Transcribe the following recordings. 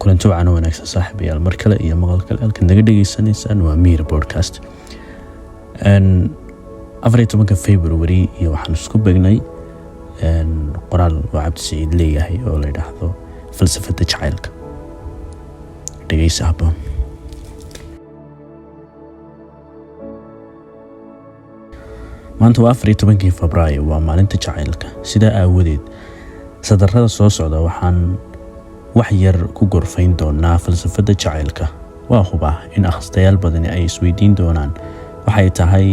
Kulanti wacan oo wanaagsan, saaxiibayaal, mar kale iyo maqal kale. Halkaad naga dhegeysanaysaan waa Miir Podcast. 14-ka February iyo waxaan isku begnay qoraal oo Cabdisaciid leeyahay oo la yidhaahdo Falsafadda Jacaylka. Dhegeysa habboon. Maanta waa 14-kii Febraayo, waa maalinta jacaylka. Sidaa aawadeed, sadarada soo socda waxaan wax yar ku gorfayn doonaa falsafadda jacaylka. Waa hubaa in akhristayaal badani ay isweydiin doonaan waxay tahay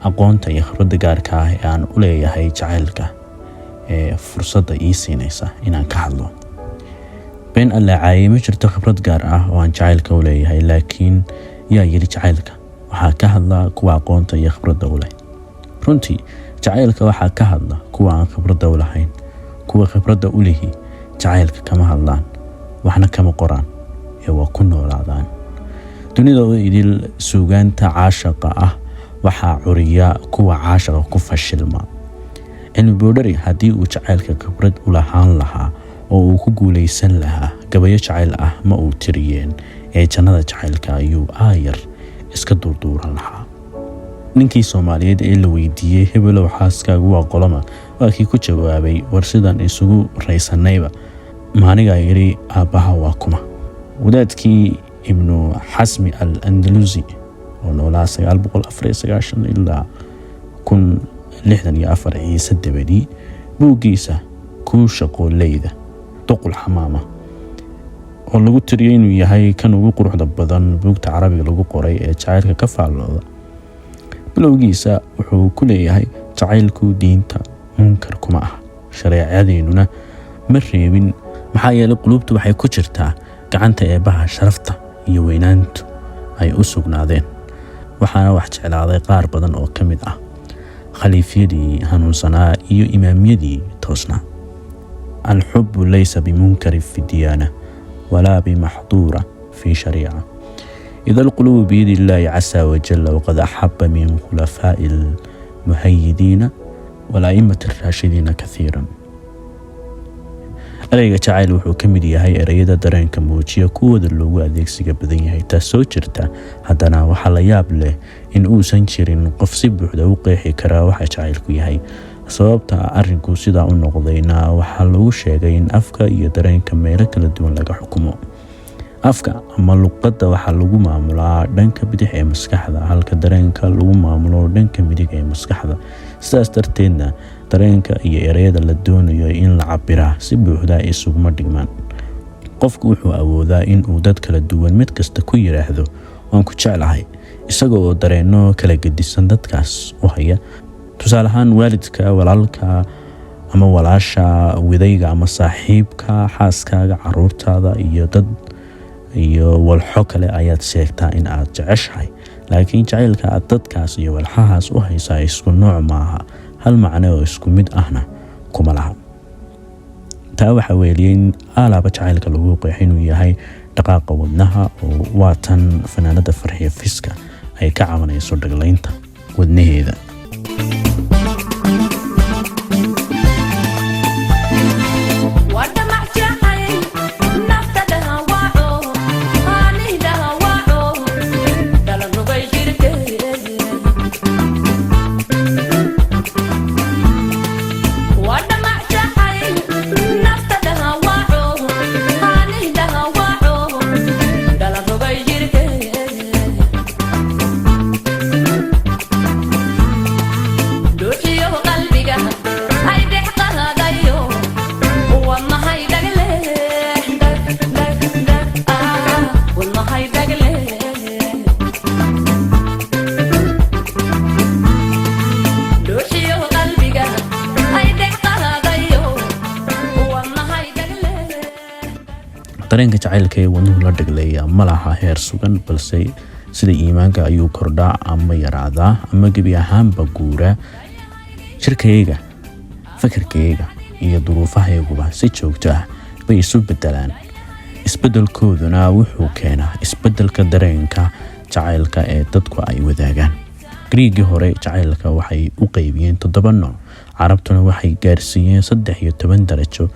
aqoonta iyo khibradda gaarka ah ee aan u leeyahay jacaylka ee fursadda ii siinaysa inaan ka hadlo. Been allaacaaye, ma jirto khibrad gaar ah oo aan jacaylka u leeyahay, laakiin yaa yiri jacaylka waxaa ka hadla kuwa aqoonta iyo khibradda u leh? Runtii, jacaylka waxaa ka hadla kuwa aan khibradda u lahayn. Kuwa khibradda u lihi jacaylka kama hadlaan, waxna kama qoraan, ee waa ku noolaadaan. Dunida oo idil suugaanta caashaqa ah waxaa curiya kuwa caashaqa ku fashilma. Cilmi Boodhari haddii uu jacaylka khibrad u lahaan lahaa oo uu ku guuleysan lahaa, gabayo jacayl ah ma uu tiriyeen ee jannada jacaylka ayuu aayar iska duurduuran lahaa. Ninkii Soomaaliyeed ee la weydiiyey, "Hebelow, xaaskaagu waa qolama?" waa kii ku jawaabay, "War sidaan isugu raysanayba, maanigaa yidhi aabbaha waa kuma?" Wadaadkii Ibnu Xasmi al Andalusi oo noolaa 994 ilaa 1064 Ciise dabadii, buuggiisa Kuusha Qooleyda, Duqul Xamaama, oo lagu tiriyay inuu yahay kan ugu quruxda badan buugta Carabiga lagu qoray ee jacaylka ka faallooda, bilowgiisa wuxuu ku leeyahay: "Jacaylku diinta munkar kuma ah, shareecadeenuna ma reebin, maxaa yeelay quluubtu waxay ku jirtaa gacanta Eebbaha sharafta iyo weynaantu ay u sugnaadeen. Waxaana wax jeclaaday qaar badan oo ka mid ah khaliifyadii hanuunsanaa iyo imaamyadii toosnaa. الحب ليس بمنكر في الديانة ولا بمحظورة في شريعة، إذا القلوب بيد الله عز وجل، وقد أحب من خلفاء المهيدين والأئمة الراشدين كثيرا." Ereyga jacayl wuxuu ka mid yahay ereyada dareenka muujiya kuwooda loogu adeegsiga badan yahay. Taas soo jirta, haddana waxaa la yaab leh in uusan jirin qof si buuxda u qeexi karaa waxa jacaylku yahay. Sababta arinku sidaa u noqdayna waxaa lagu sheegay in afka iyo dareenka meelo kala duwan laga xukumo. Afka ama luqadda waxaa lagu maamulaa dhanka bidix ee maskaxda, halka dareenka lagu maamulo dhanka midig ee maskaxda. Sidaas darteedna, dareenka iyo ereyada la doonayo in la cabiraa si buuxda isuguma dhigmaan. Qofku wuxuu awoodaa in uu dad kala duwan mid kasta ku yiraahdo "Waan ku jeclahay", isaga oo dareenno kala gedisan dadkaas u haya. Tusaale ahaan, waalidka, walaalka ama walaasha, widayga ama saaxiibka, xaaskaaga, caruurtaada iyo dad iyo walxo kale ayaad sheegtaa in aad jeceshahay, laakiin jacaylka aad dadkaas iyo walxahaas u haysaa isku nooc maaha, hal macne oo isku mid ahna kuma laha. Taa waxaa weeliyay in aalaaba jacaylka lagu qeexo inuu yahay dhaqaaqa wadnaha, oo waa tan fanaanada Farxiya Fiska ay ka cabanayso dhaglaynta wadnaheeda. Dareenka jacaylka ee wadnuhu la dhagleeya ma laha heer sugan, balse sida iimaanka ayuu kordhaa ama yaraadaa ama gebi ahaanba guuraa. Jirkayga, fikirkayga iyo duruufahayaguba si joogto ah bay isu bedelaan. Isbedelkooduna wuxuu keenaa isbedelka dareenka jacaylka ee dadku ay wadaagaan. Griigii hore jacaylka waxay u qeybiyeen toddoba nooc, Carabtuna waxay gaarsiiyeen 13 darajo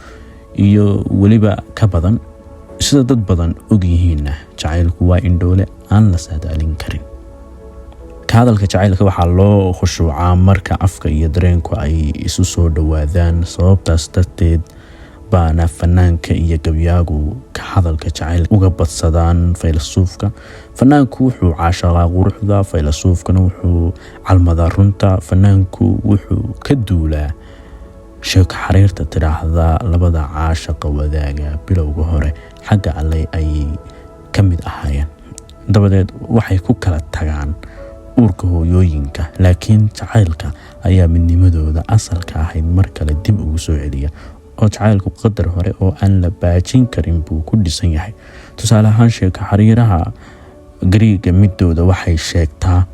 iyo weliba ka badan. Sida dad badan og yihiinna, jacaylku waa indhoole aan la saadaalin karin. Ka hadalka jacaylka waxaa loo khushuucaa marka afka iyo dareenku ay isu soo dhowaadaan. Sababtaas darteed baana fanaanka iyo gabyaagu ka hadalka jacaylka uga badsadaan faylasuufka. Fanaanku wuxuu caashaqaa quruxda, faylasuufkana wuxuu calmadaa runta. Fanaanku wuxuu ka duulaa sheeko xariirta tidhaahda labada caashaqa wadaaga bilowga hore xagga Alle ayay ka mid ahaayeen, dabadeed waxay ku kala tagaan uurka hooyooyinka, laakiin jacaylka ayaa midnimadooda asalka ahayd mar kale dib ugu soo celiya, oo jacaylku qadar hore oo aan la baajin karin buu ku dhisan yahay. Tusaale ahaan, sheeko xariiraha Gariiga midooda waxay sheegtaa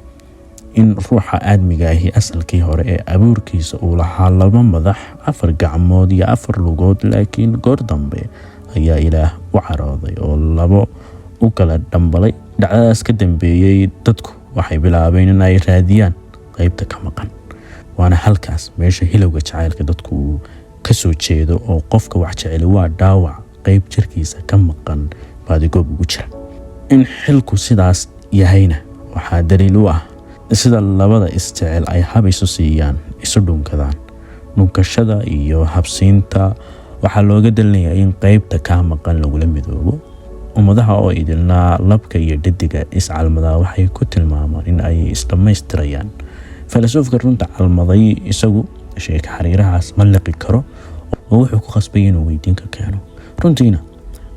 in ruuxa aadmiga ahi asalkii hore ee abuurkiisa uu lahaa laba madax, afar gacmood iyo afar lugood, laakiin goor dambe ayaa Ilaah u carooday oo labo u kala dhambalay. Dhacdadaas ka dambeeyey dadku waxay bilaabeen in ay raadiyaan qeybta ka maqan, waana halkaas meesha hilowga jacaylka dadku uu kasoo jeedo, oo qofka wax jeceli waa dhaawac qeyb jirkiisa ka maqan baadigoob ugu jira. In xilku sidaas yahayna waxaa daliil u ah sida labada isjecel ay hab isu siiyaan, isu dhunkadaan. Dhunkashada iyo habsiinta waxaa looga dalinayaa in qeybta kaa maqan lagula midoobo. Ummadaha oo idilnaa labka iyo dhadiga iscalmadaa waxay ku tilmaamaan in ay isdhammaystirayaan. Faylasuufka runta calmaday isagu sheeka xariirahaas ma liqi karo, oo wuxuu ku khasbay inuu weydiin ka keeno. Runtiina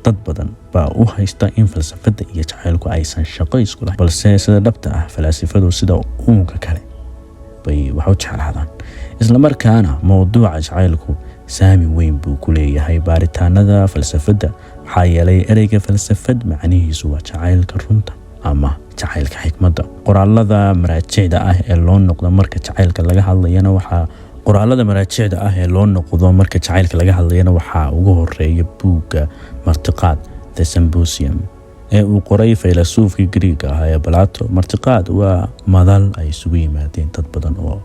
dad badan baa u haysta in falsafadda iyo jacaylku aysan shaqo isku lahayn, balse sida dhabta ah falaasifadu sida uunka kale bay wax u jeclaadaan, islamarkaana mowduuca jacaylku saami weyn buu ku leeyahay baaritaanada falsafadda, maxaa yeelay ereyga falsafad macnihiisu waa jacaylka runta ama jacaylka xikmadda. Qoraalada maraajicda ah ee loo noqdo marka jacaylka laga hadlayana waxaa Qoraalada maraajicda ah ee loo noqdo marka jacaylka laga hadlayana waxaa ugu horeeya buugga Martiqaad, The Symposium, ee uu qoray faylasuufkii Griiga ahaa ee Plato. Martiqaad waa madal ay isugu yimaadeen dad badan oo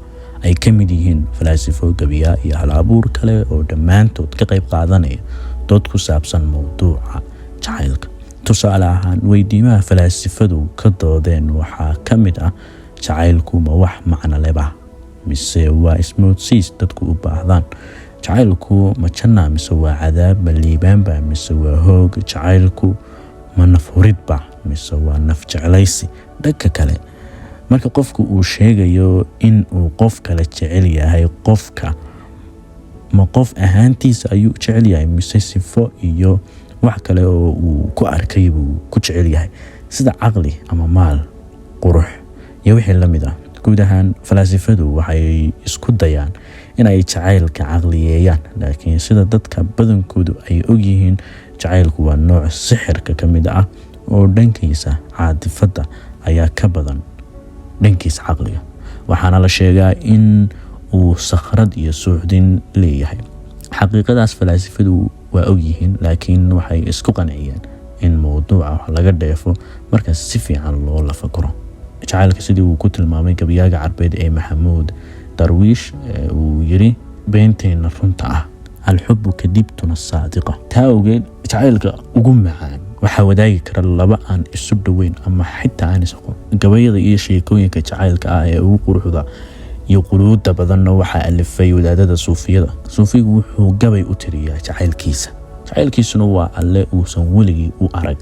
ay ka mid yihiin falaasifo, gabiyaa iyo hal abuur kale, oo dhammaantood ka qayb qaadanaya dood ku saabsan mowduuca jacaylka. Tusaale ahaan, weydiimaha falaasifadu ka doodeen waxaa ka mid ah: jacaylku ma wax macno leba mise waa ismoodsiis dadku u baahdaan? Jacaylku ma janna mise waa cadaab? Ma liibaanba mise waa hoog? Jacaylku ma naf huridba mise waa naf jeclaysi? Dhanka kale, marka qofku uu sheegayo in uu qof kale jecel yahay, qofka ma qof ahaantiisa ayuu jecel yahay mise sifo iyo wax kale oo uu ku arkay buu ku jecel yahay, sida caqli ama maal, qurux iyo wixii la mid ah? Guud ahaan, falaasifadu waxay isku dayaan inay jacaylka caqliyeeyaan, laakiin sida dadka badankoodu ay ogyihiin, jacaylku waa nooc sixirka ka mid ah, oo dhankiisa caadifadda ayaa ka badan dhankiisa caqliga, waxaana la sheegaa in uu sakhrad iyo suuxdin leeyahay. Xaqiiqadaas falaasifadu waa ogyihiin, laakiin waxay isku qanciyeen in mowduuca wax laga dheefo marka si fiican loo lafaguro. Jacaylka sidii uu ku tilmaamay gabyaaga Carbeed ee Maxamuud Darwiish, uu yiri: "Beenteena runta ah, الحب كذبتنا الصادقة." Taa awgeed, jacaylka ugu macaan waxaa wadaagi kara laba aan isu dhoweyn ama xitaa aan isaqoon. Gabayada iyo sheekooyinka jacaylka ah ee ugu quruxda iyo quluuda badanna waxaa alifay wadaadada suufiyada. Suufigu wuxuu gabay u tiriyaa jacaylkiisa, jacaylkiisuna waa Alle uusan weligii u arag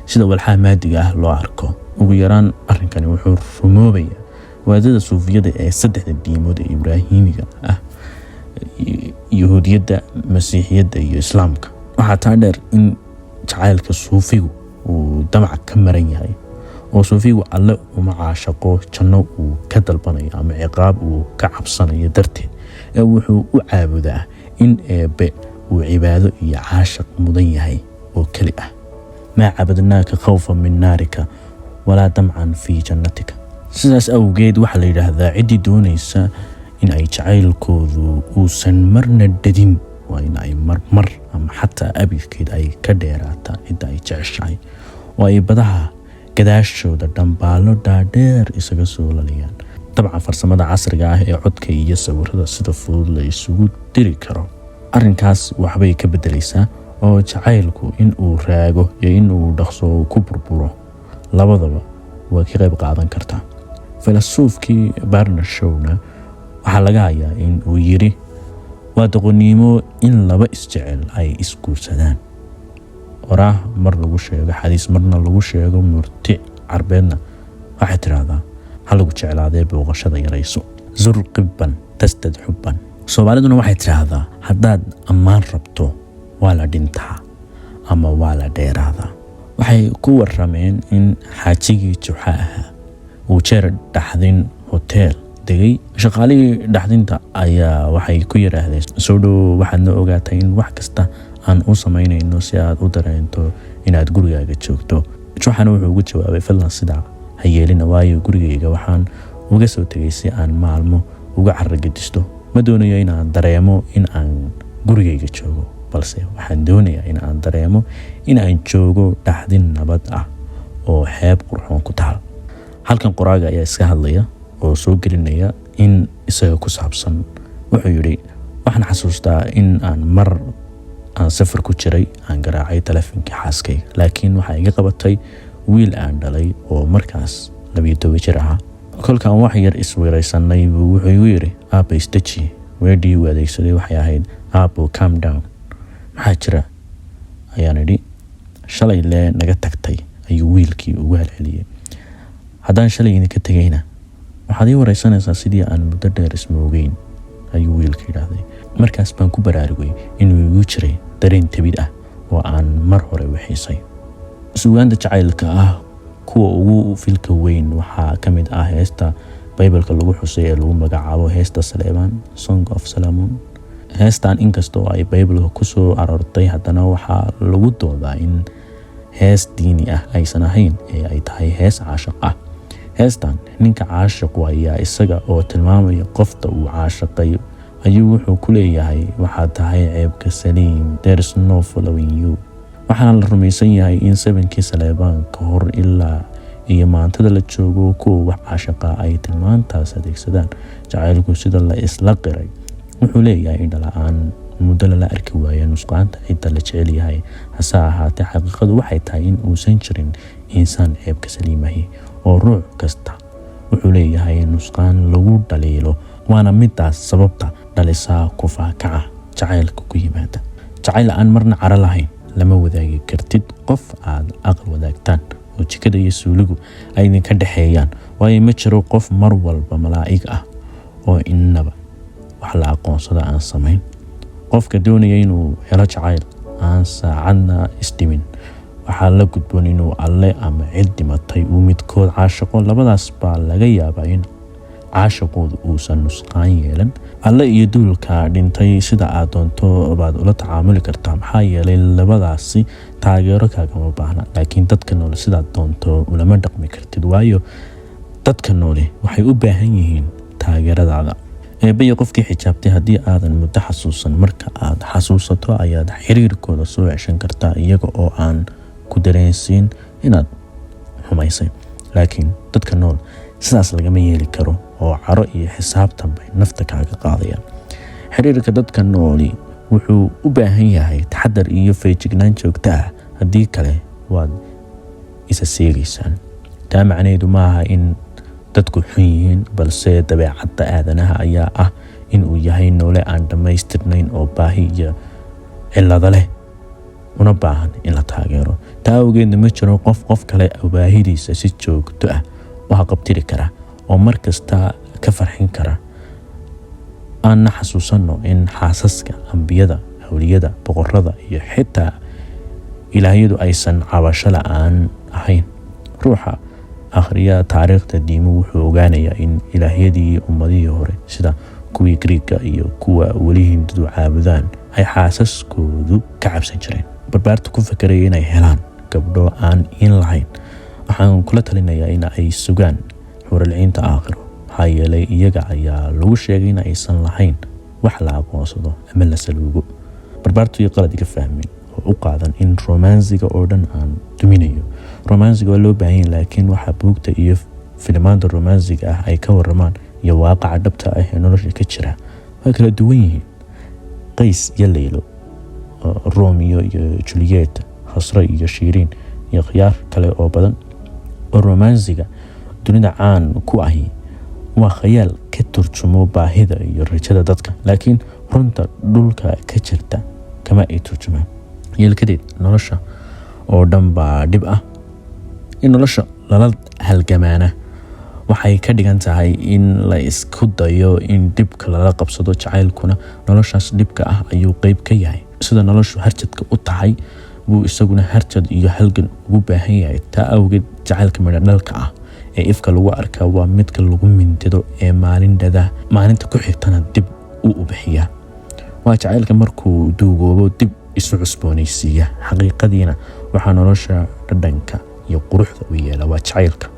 sida walxaha maadiga ah loo arko. Ugu yaraan arrinkani wuxuu rumoobayaa wadaadada suufiyada ee saddexda diimood ee Ibraahimiga ah: Yahuudiyadda, Masiixiyadda iyo Islaamka. Waxaa taa dheer in jacaylka suufigu uu damac ka maran yahay, oo suufigu Alle uma caashaqo janno uu ka dalbanayo ama ciqaab uu ka cabsanayo darteed, ee wuxuu u caabudaa in Eebbe uu cibaado iyo caashaq mudan yahay oo keli ah. ما عبدناك خوفا من نارك ولا طمعا في جنتك. Sidaas awgeed waxaa la yidhaahdaa ciddii doonaysa in ay jacaylkoodu uusan marna dhadin waa in ay marmar ama xataa abidkeed ay ka dheeraataa cidda ay jeceshahay, oo ay badaha gadaashooda dhambaallo dhaadheer isaga soo laliyaan. Dabcan, farsamada casriga ah ee codka iyo sawirada sida fudud la isugu diri karo arrinkaas waxbay ka bedelaysaa. Oo jacaylku in uu raago iyo in uu dhaqso uu ku burburo labadaba waa ka qayb qaadan kartaa. Filasuufkii Bernard Shawna waxaa laga hayaa in uu yiri: "Waa doqonnimo in laba isjecel ay isguursadaan." Oraah mar lagu sheego xadiis, marna lagu sheego murti Carbeedna waxay tidhaahdaa: "Ha lagu jeclaadee booqashada yarayso." زر قبا تزدد حبا. Soomaaliduna waxay tidhaahdaa: "Haddaad ammaan rabto, waa la dhintaa ama waa la dheeraadaa." Waxay ku warameen in xaajigii Juxa ahaa uu jeer dhaxdin hoteel degay. Shaqaalihii dhaxdinta ayaa waxay ku yidhaahdeen: "Soo dhowo, waxaadna ogaatay in wax kasta aan u samaynayno si aad u dareento inaad gurigaaga joogto." Juxana wuxuu ugu jawaabay: "Fadlan sidaa ha yeelina, waayo gurigayga waxaan uga soo tegay si aan maalmo uga caragedisto. Ma doonayo inaan dareemo in aan gurigayga joogo, balse waxaan doonayaa in aan dareemo in aan joogo dhaxdin nabad ah oo xeeb qurxoon ku taal." Halkan qoraaga ayaa iska hadlaya oo soo gelinaya in isaga ku saabsan. Wuxuu yidhi: "Waxaan xasuustaa in aan mar aan safar ku jiray aan garaacay telefonkii xaaskayga, laakiin waxaa iga qabatay wiil aan dhalay oo markaas 12 jir ahaa. Kolkaan wax yar isweeraysanay buu wuxuu igu yidhi: 'Aabba, isdeji.' Weedhii uu adeegsaday waxay ahayd: 'Aabbo, calm down.' 'Maxaa jira?' ayaan idhi. 'Shalay lee naga tagtay,' ayuu wiilkii ugu halceliyey. 'Haddaan shalay idinka tegayna, waxaad ii wareysanaysaa sidii aan muddo dheer ismoogeyn,' ayuu wiilka yidhaahday. Markaas baan ku baraarugay inuu igu jiray dareen tebid ah oo aan mar hore wixiisay." Sugaanta jacaylka ah kuwa ugu filka weyn waxaa ka mid ah heesta Baybalka lagu xusay ee lagu magacaabo Heesta Saleebaan, Song of Solomon. Heestan inkastoo ay Baybalka kusoo aroortay, haddana waxaa lagu doodaa in hees diini ah aysan ahayn ee ay tahay hees caashiq ah. Heestan ninka caashiqu ayaa isaga oo tilmaamaya qofta uu caashiqay ayuu wuxuu ku leeyahay: "Waxaad tahay ceebka saliim, there is no following you." Waxaana la rumaysan yahay in sabankii Saleebaan ka hor ilaa iyo maantada la joogo kuwa wax caashiqa ay tilmaantaas adeegsadaan. Jacaylku, sida la isla qiray, wuxuu leeyahay indhala-aan muddo lala arki waayo nusqaanta cidda la jecel yahay. Hase ahaatee, xaqiiqadu waxay tahay in uusan jirin insaan ceebka saliimahi, oo ruux kasta wuxuu leeyahay nusqaan lagu dhaliilo, waana midaas sababta dhalisaa kufaakaca jacaylka ku yimaada. Jacayl aan marna caro lahayn lama wadaagi kartid qof aad aqal wadaagtaan oo jikada iyo suuligu ay idinka dhexeeyaan, waayo ma jiro qof mar walba malaa'ig ah oo innaba wax la aqoonsada aan samayn. Qofka doonaya inuu helo jacayl aan saacadna isdhimin waxaa la gudboon inuu Alle ama cid dhimatay uu midkood caashaqo. Labadaas baa laga yaabaa in caashaqoodu uusan nusqaan yeelan. Alle iyo duulka dhintay sida aad doonto baad ula tacaamuli kartaa, maxaa yeelay labadaasi taageero kaagama baahna. Laakiin dadka noole sidaad doonto ulama dhaqmi kartid, waayo dadka noole waxay u baahan yihiin taageeradaada. Eebbaya qofkii xijaabtay haddii aadan muddo xasuusan, marka aad xasuusato ayaad xiriirkooda soo ceshan kartaa iyaga oo aan ku dareensiin inaad xumaysay. Laakiin dadka nool sidaas lagama yeeli karo, oo caro iyo xisaabtan bay nafta kaaga qaadayaan. Xiriirka dadka nooli wuxuu u baahan yahay taxadar iyo feejignaan joogto ah, haddii kale waad isa seegaysaan. Taa macnaheedu maaha in dadku xun yihiin, balse dabeecadda aadanaha ayaa ah in uu yahay noole aan dhammaystirnayn oo baahi iyo cillado leh, una baahan in la taageero. Taa awgeedna ma jiro qof qof kale baahidiisa si joogto ah u haqabtiri kara oo mar kasta ka farxin kara. Aanna xasuusanno in xaasaska ambiyada, awliyada, boqorada iyo xitaa ilaahyadu aysan cabasho la-aan ahayn. Ruuxa akhriya taariikhda diimu wuxuu ogaanayaa in ilaahyadii ummadihii hore, sida kuwii Griiga iyo kuwa weli Hindidu caabudaan, ay xaasaskoodu ka cabsan jireen. Barbaarta ku fakaraya inay helaan gabdho aan in lahayn waxaan kula talinayaa in ay sugaan xuuralciinta aakhiro, maxaa yeelay iyaga ayaa lagu sheegay in aysan lahayn wax la aqoonsado ama la saluugo. Barbaartu iyo qalad iga fahmin oo u qaadan in romansiga oo dhan aan duminayo. Romansiga waa loo baahan yahay, laakiin waxaa buugta iyo filimaanta romansiga ah ay ka waramaan iyo waaqaca dhabta ah ee nolosha ka jira waa kala duwan yihiin. Qays iyo Leylo. Romeo iyo Juliet, Khasre iyo Shiiriin iyo khiyaar kale oo badan oo romansiga dunida caan ku ahi waa khayaal ka turjumo baahida iyo rajada dadka, laakiin runta dhulka ka jirta kama ay turjumaan. Yeelkadeed, nolosha oo dhan baa dhib ah. In nolosha lala halgamaana waxay ka dhigan tahay in la isku dayo in dhibka lala qabsado. Jacaylkuna noloshaas dhibka ah ayuu qeyb ka yahay. Sida noloshu harjadka u tahay buu isaguna harjad iyo halgan ugu baahan yahay. Taa awgeed, jacaylka midhodhalka ah ee ifka lagu arkaa waa midka lagu mintido ee maalin dhada, maalinta ku xigtana dib u ubixiya. Waa jacaylka markuu duugoobo dib isu cusboonaysiiya. Xaqiiqadiina waxaa nolosha dhadhanka iyo quruxda u yeela waa jacaylka.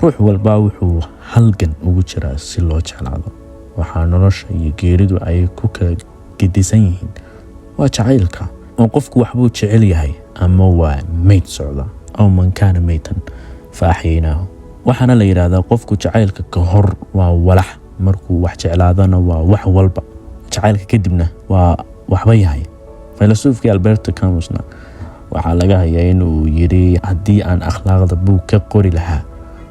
Ruux walba wuxuu halgan ugu jiraa si loo jeclaado. Waxaa nolosha iyo geeridu ay ku kala gedisan yihiin waa jacaylka, oo qofku waxbuu jecel yahay ama waa meyd socda, أو من كان ميتا فأحييناه. Waxaana la yidhaahdaa qofku jacaylka ka hor waa walax, markuu wax jeclaadana waa wax walba, jacaylka kadibna waa waxba yahay. Faylasuufkii Alberto Camusna waxaa laga hayaa inuu yiri: "Haddii aan akhlaaqda buug ka qori lahaa,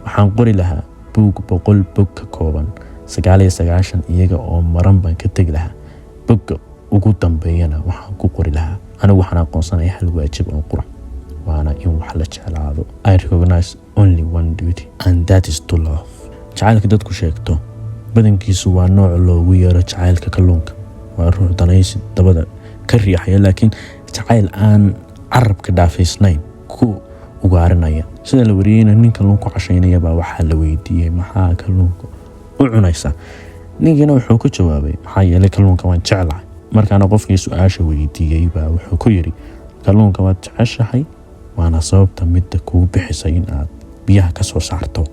waxaan qori lahaa buug 100 bog ka kooban. 99 iyaga oo maran baan ka tegi lahaa. Bogga ugu dambeeyana waxaan ku qori lahaa: Anigu waxaan aqoonsanaya hal waajib oo qura, waana in wax la jeclaado. I recognize only one duty, and that is to love." Jacaylka dadku sheegto badankiisu waa nooc loogu yeero jacaylka kalluunka. Waa ruux danaysi dabada ka riixaya, laakiin jacayl aan carabka dhaafaysnayn ku ugaarinaya. Sida la wariyeyna, nin kalluun ku cashaynaya baa waxaa la weydiiyey: "Maxaa kalluunka u cunaysaa?" Ninkiina wuxuu ku jawaabay: "Maxaa yeelay kalluunka waan jeclahay." Markaana qofkii su-aasha weydiiyey baa wuxuu ku yidhi: "Kalluunka waad jeceshahay, waana sababta midda kugu bixisay in aad biyaha ka soo saarto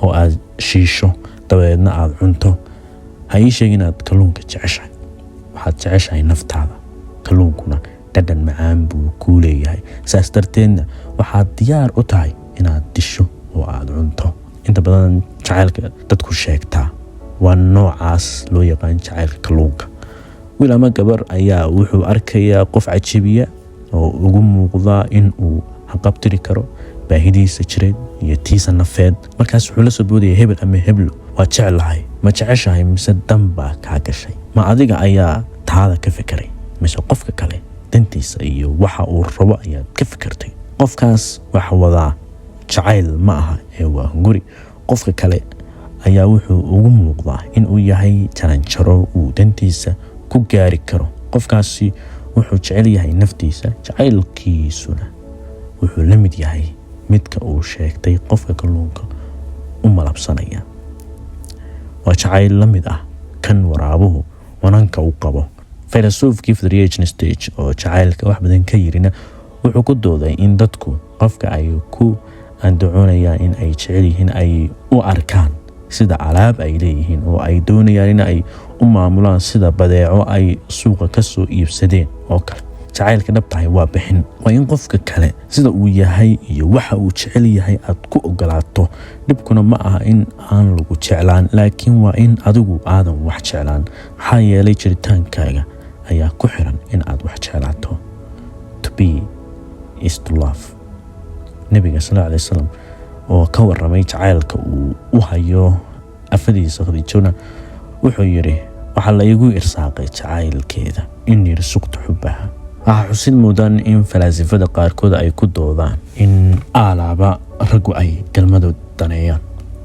oo aad shiisho, dabadeedna aad cunto. Ha ii sheeg inaad kalluunka jeceshahay. Waxaad jeceshahay naftaada, kalluunkuna dhadhan macaan buu kuu leeyahay, saas darteedna waxaad diyaar u tahay inaad disho oo aad cunto." Inta badan jacaylka dadku sheegtaa waa noocaas loo yaqaan jacaylka kalluunka. Wiil ama gabar ayaa wuxuu arkayaa qof cajibiya oo ugu muuqdaa in uu haqabtiri karo baahidiisa jireed iyo tiisa nafeed. Markaas wuxuu la soo boodaya: "Hebel ama heblo waa jeclahay." Ma jeceshahay mise dan baa kaa gashay? Ma adiga ayaa taada ka fekeray mise qofka kale dantiisa iyo waxa uu rabo ayaad ka fikirtay? Qofkaas wax wadaa jacayl ma aha ee waa hunguri. Qofka kale ayaa wuxuu ugu muuqdaa in uu yahay jaranjaro uu dantiisa ku gaari karo. Qofkaasi wuxuu jecel yahay naftiisa, jacaylkiisuna wuxuu la mid yahay midka uu sheegtay qofka kalluunka u malabsanaya. Waa jacayl la mid ah kan waraabuhu wananka u qabo. Faylasuufkii Friedrich Nietzsche oo jacaylka wax badan ka yirina wuxuu ku dooday in dadku qofka ay ku andacoonayaan in ay jecel yihiin ay u arkaan sida alaab ay leeyihiin oo ay doonayaan in ay u maamulaan sida badeeco ay suuqa ka soo iibsadeen oo kale. Jacaylka dhabtahay waa bixin. Waa in qofka kale sida uu yahay iyo waxa uu jecel yahay aad ku ogolaato. Dhibkuna ma aha in aan lagu jeclaan, laakiin waa in adigu aadan wax jeclaan, maxaa yeelay jiritaankaaga ayaa ku xiran in aad wax jeclaato. To be is to love. Nabiga sal alay wasalam oo ka waramay jacaylka uu u hayo afadiisa Khadiijona wuxuu yidhi: "Waxaa la igu irsaaqay jacaylkeeda." إني رزقت حبها. Waxaa xusid mudan in falaasifada qaarkood ay ku doodaan in aalaaba raggu ay galmadu daneeyaan,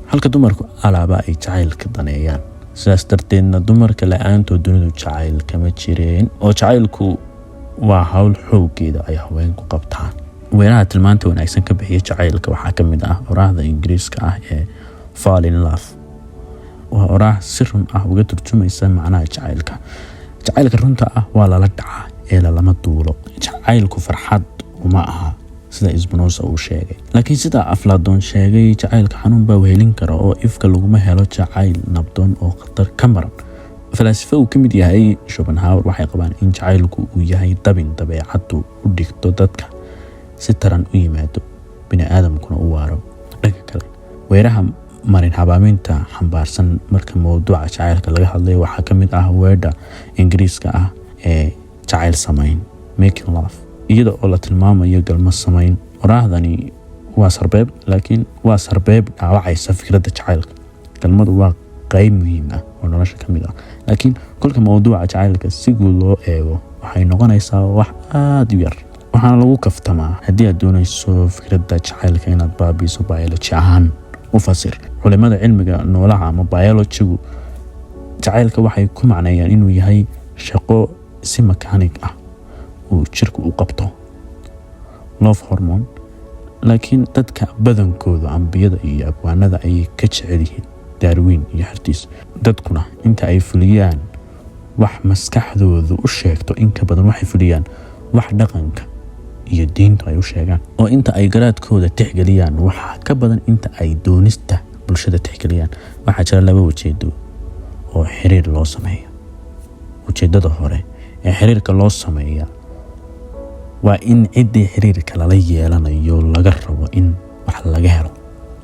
halka dumarku alaaba ay jacaylka daneeyaan. Sidaas darteedna dumarka la-aantood dunidu jacayl kama jireen, oo jacaylku waa hawl xooggeeda ay haweenku qabtaan. Weeraha tilmaanta wanaagsan ka bixiya jacaylka waxaa ka mid ah oraahda Ingiriiska ah ee "Fall in love". Waa oraah si run ah uga turjumaysa macnaha jacaylka. Jacaylka runta ah waa lala dhacaa ee lalama duulo. Jacaylku farxad uma aha, sida Spinoza uu sheegay, laakiin sida Aflaadoon sheegay, jacaylka xanuun baa wehelin kara, oo ifka laguma helo jacayl nabdoon oo khatar ka maran. Falaasifo uu ka mid yahay Schopenhauer waxay qabaan in jacaylku uu yahay dabin dabeecaddu u dhigto dadka si taran u yimaado, bini aadamkuna u waaro. Dhanka kale, weeraha marin habaaminta xambaarsan marka mowduuca jacaylka laga hadlayo waxaa ka mid ah weedha Ingiriiska ah ee jacayl samayn. "making love", iyada oo la tilmaamayo galmo samayn. Oraahdani waa sarbeeb, laakiin waa sarbeeb dhaawacaysa fikradda jacaylka. Galmadu waa qeyb muhiim ah oo nolosha ka mid ah, laakiin kolka mawduuca jacaylka si guud loo eego, waxay noqonaysaa wax aada u yar, waxaana lagu kaftamaa: haddii aad doonayso fikradda jacaylka inaad baabiiso, biology ahaan u fasir. Culimada cilmiga noolaha ama biologygu jacaylka waxay ku macneeyaan inuu yahay shaqo si mechanic ah uu jirku u qabto, love hormone. Laakiin dadka badankoodu ambiyada iyo abwaanada ayay ka jecel yihiin Darwin iyo xertiis. Dadkuna inta ay fuliyaan wax maskaxdoodu u sheegto in ka badan waxay fuliyaan wax dhaqanka iyo diintu ay u sheegaan, oo inta ay garaadkooda tixgeliyaan waxaa ka badan inta ay doonista bulshada tixgeliyaan. Waxaa jira laba ujeedo oo xiriir loo sameeyo. Ujeedada hore ee xiriirka loo sameeya waa in ciddii xiriirka lala yeelanayo laga rabo in wax laga helo.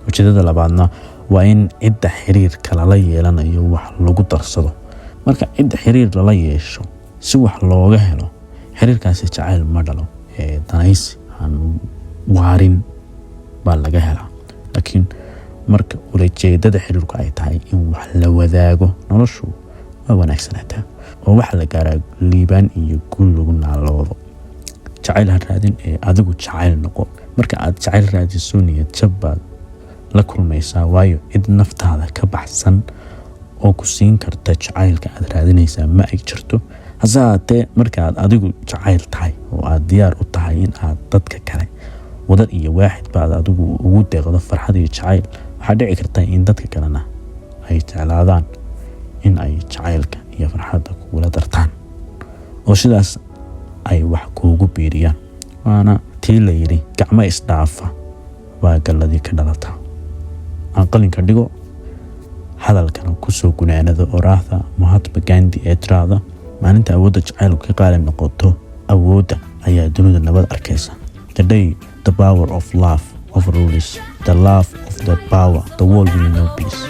Ujeedada labaadna waa in cidda xiriirka lala yeelanayo wax lagu darsado. Marka cidda xiriir lala yeesho si wax looga helo, xiriirkaasi jacayl ma dhalo ee danaysi aan waarin baa laga helaa. Laakiin marka ulajeedada xiriirku ay tahay in wax la wadaago, noloshu waa wanaagsanaataa oo waxa la gaaraa liibaan iyo guul lagu naaloodo. Jacayl ha raadin ee adigu jacayl noqo. Marka aad jacayl raadiso, niyad jab baad la kulmaysaa, waayo cid naftaada ka baxsan oo ku siin karta jacaylka aad raadinaysaa ma ay jirto. Hase haatee, marka aad adigu jacayl tahay oo aad diyaar u tahay in aad dadka kale wadar iyo waaxid baad adigu ugu deeqdo farxad iyo jacayl, waxaa dhici karta in dadka kalena ay jeclaadaan in ay jacaylka iyo farxadda kugula dartaan oo sidaas ay wax kuugu biiriyaan. Waana tii la yidhi: "Gacmo isdhaafa waa galladii ka dhalataa." Aan qalinka dhigo, hadalkana kusoo gunaanado oraahda Mahatma Gandhi ee tiraahda: "Maalinta awoodda jacaylku ka qaalib noqoto awoodda ayaa dunida nabad arkaysa." The day the power of love overrules the love of the power, the world will know peace.